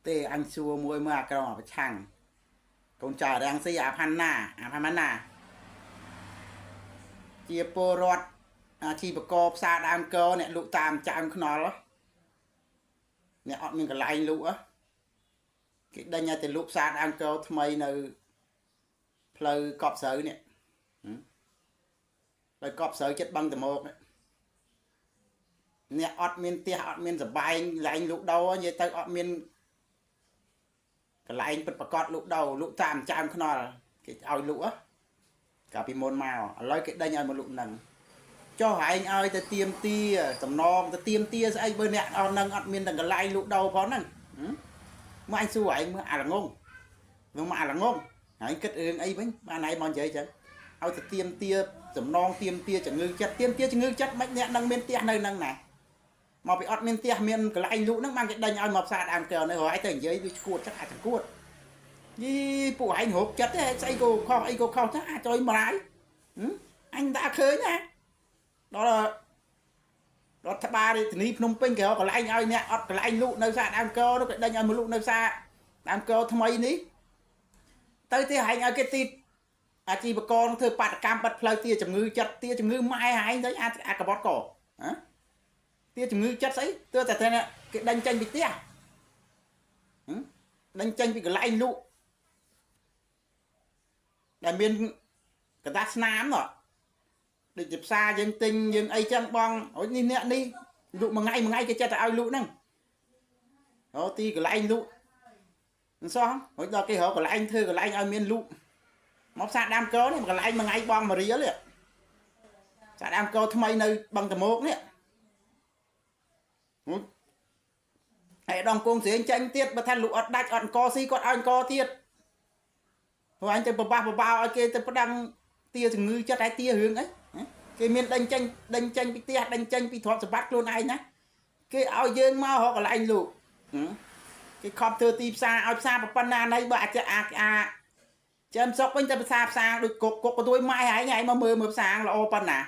ទេអញសួរមួយមើលអាក្រុមអាប្រឆាំងកូនចៅរាំងស៊ីអាផាន់ណាអាផាន់ណាជាពលរដ្ឋអាជីវករផ្សារដើមកអ្នកលក់តាមចើមខ្នល់អ្នកអត់មានកន្លែងលក់គេដេញឲ្យទៅលក់ផ្សារដើមកថ្មីនៅផ្លូវកប់ស្រូវនេះផ្លូវកប់ស្រូវចិត្តបឹងតមោកអ្នកអត់មានផ្ទះអត់មានសបែងកន្លែងលក់ដូរនិយាយទៅអត់មានកន្លែងពិតប្រកបលក់ដូរលក់តាមចើមខ្នល់គេឲ្យលក់កាលពីមុនមកឥឡូវគេដេញឲ្យមកលក់នឹងចុះឯងឲ្យទៅទៀមទាតំណងទៅទៀមទាស្អីបើអ្នកអត់នឹងអត់មានទាំងកន្លែងលក់ដូរផងហ្នឹងមកអញសួរឯងមើលអាល្ងងនឹងមកអាល្ងងហើយគិតរឿងអីវិញបានឯងមកនិយាយចឹងឲ្យទៅទៀមទាតំណងទៀមទាជំងឺចិត្តទៀមទាជំងឺចិត្តមិនអ្នកនឹងមានផ្ទះនៅនឹងណាមកពីអត់មានផ្ទះមានកន្លែងលក់ហ្នឹងបានគេដេញឲ្យមកផ្សារដើមកែវនៅហើយទៅនិយាយវាឈួតចឹងអាចចង្គួតយីពួកឯងរោគចិត្តទេស្អីក៏ខុសអីក៏ខុសចឹងអាចចុយម្រាយអញដាក់ឃើញណាដល់រដ្ឋបាលរាជធានីភ្នំពេញគេរកកន្លែងឲ្យអ្នកអត់កន្លែងលក់នៅផ្សារដើមកនោះគេដេញឲ្យមកលក់នៅផ្សារដើមកថ្មីនេះទៅទីហែងឲ្យគេទីអាជីវករធ្វើបាតកម្មបិទផ្លូវទាជំងឺចិត្តទាជំងឺម៉ែហែងទៅអាអាកបត់កហ៎ទាជំងឺចិត្តស្អីទើតែតែគេដេញចេញពីផ្ទះដេញចេញពីកន្លែងលក់ដែលមានកដាស់ស្នាមនោះដូចជាផ្សារយើងទិញយើងអីចឹងបងអូនេះអ្នកនេះលក់មួយថ្ងៃមួយថ្ងៃគេចិត្តតែឲ្យលក់ហ្នឹងអូទីកន្លែងលក់មិនសោះរួចដល់គេរកកន្លែងធ្វើកន្លែងឲ្យមានលក់មកផ្សារដើមកនេះកន្លែងមួយថ្ងៃបងមួយរៀលនេះផ្សារដើមកថ្មីនៅបឹងតមោកនេះហើយដងគងស្រៀងចេញទៀតបើថាលក់អត់ដាច់អត់អង្គស៊ីគាត់ឲ្យអង្គទៀតព្រោះអញទៅបបាស់បបោឲ្យគេទៅប្តឹងទាជំងឺចិត្តឲ្យទារឿងអីគេមានដេញចេញដេញចេញពីផ្ទះដេញចេញពីទ្រព្យសម្បត្តិខ្លួនឯងណាគេឲ្យយើងមករកកន្លែងលក់គេខំធ្វើទីផ្សារឲ្យផ្សារប៉ុណ្ណាណីបើអាចអាអាចាំសុកវិញតែផ្សារផ្សារដូចគុកគុកកទួយម៉ែឯងឯងមកមើលមើលផ្សារល្អប៉ុណ្ណា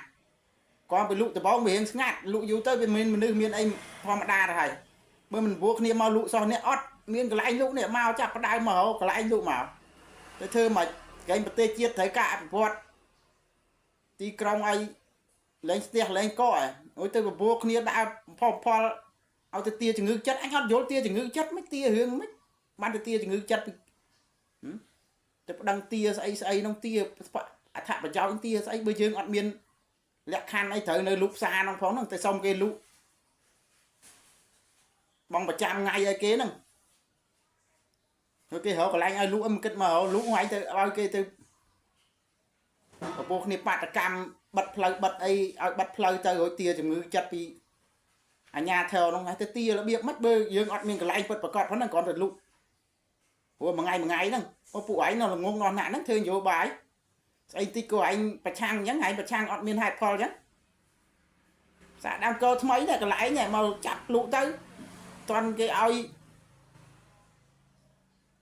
គាត់ទៅលក់ដបងវារៀងស្ងាត់លក់យូរទៅវាមានមនុស្សមានអីធម្មតាទៅហើយបើមិនពួកគ្នាមកលក់សោះនេះអត់មានកន្លែងលក់នេះមកចាប់ផ្ដើមមករកកន្លែងលក់មកទៅធ្វើមកកែងប្រទេសជាតិត្រូវការអភិវឌ្ឍទីក្រុងឲ្យលែងស្ទះលែងកអូយទៅបបួលគ្នាដើរផលផលឲ្យទៅទាជំងឺចិត្តអញអត់យល់ទាជំងឺចិត្តមិនទារឿងមិនបានទៅទាជំងឺចិត្តទៅប្តឹងទាស្អីស្អីនោះទាអត្ថប្រយោជន៍ទាស្អីបើយើងអត់មានលក្ខខណ្ឌអីត្រូវនៅលុបផ្សារនោះផងហ្នឹងទៅសុំគេលុបបងប្រចាំថ្ងៃឲ្យគេហ្នឹងគេរកកន្លែងឲ្យលុបមិនគិតមករកលុបឲ្យទៅឲ្យគេទៅពពោះគ្នាបាតកម្មបិទផ្លូវបិទអីឲ្យបិទផ្លូវទៅរួចទាជំងឺចិត្តពីអាញាធរនោះហើយទៅទារបៀបម៉េចបើយើងអត់មានកន្លែងពិតប្រកបហ្នឹងគ្រាន់តែលុបព្រោះមួយថ្ងៃមួយថ្ងៃហ្នឹងអូពួកឯងនៅល្ងងនោះណាក់ហ្នឹងធ្វើនយោបាយស្អីតិចក៏ឯងប្រឆាំងអញ្ចឹងឯងប្រឆាំងអត់មានហេតុផលអញ្ចឹងសាដើមកោថ្មីនេះកន្លែងនេះមកចាប់លក់ទៅតន់គេឲ្យ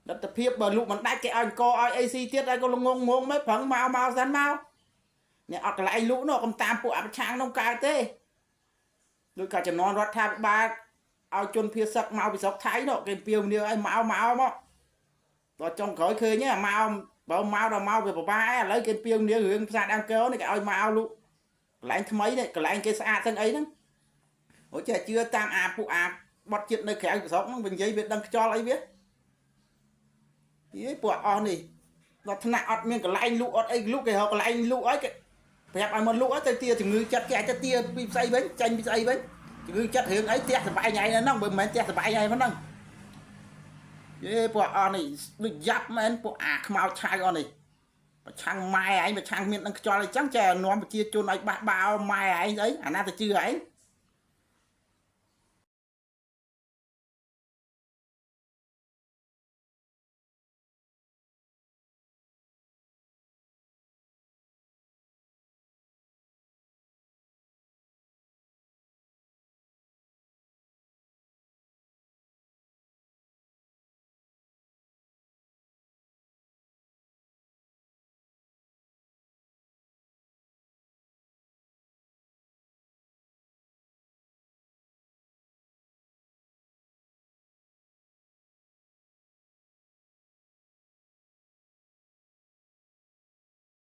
លទ្ធភាពបើលក់មិនដាច់គេឲ្យអង្គឲ្យអីស៊ីទៀតឲ្យក៏ល្ងងងងមិនប្រឹងមកមកសិនមកអ្នកអត់កន្លែងលក់នោះកុំតាមពួកអប្រឆាំងនោះកើតទេដូចក៏ចំនួនរដ្ឋាភិបាលឲ្យជនភៀសសឹកមកពីស្រុកថៃនោះគេពៀវនាវឲ្យមកមកមកដល់ចុងក្រោយឃើញមកបើមកដល់មកវាពិបាកឥឡូវគេពៀវនាវរឿងផ្សារដើមកនេះគេឲ្យមកលក់កន្លែងថ្មីនេះកន្លែងគេស្អាតស្អីហ្នឹងអូចេះជឿតាមអាពួកអាបត់ជាតិនៅក្រៅស្រុកហ្នឹងវានិយាយវាដឹងខ្យល់អីវាយីពួកអស់នេះដល់ថ្នាក់អត់មានកន្លែងលក់អត់អីលក់គេរកកន្លែងលក់ឲ្យគេប្រាប់ឲ្យមកលក់ឲ្យទៅទាជំងឺចិត្តគេអាចទៅទាពីស្អីវិញចាញ់ពីស្អីវិញជំងឺចិត្តរឿងអីផ្ទះសបែងឯងហ្នឹងបើមិនមែនផ្ទះសបែងឯងហ្នឹងយេពួកអស់នេះដូចយ៉ាប់មែនពួកអាខ្មោចឆៅអស់នេះប្រឆាំងម៉ែឯងប្រឆាំងមាននឹងខ្យល់អីចឹងចេះនាំប្រជាជនឲ្យបះបោម៉ែឯងស្អីអាណាទៅជឿឯង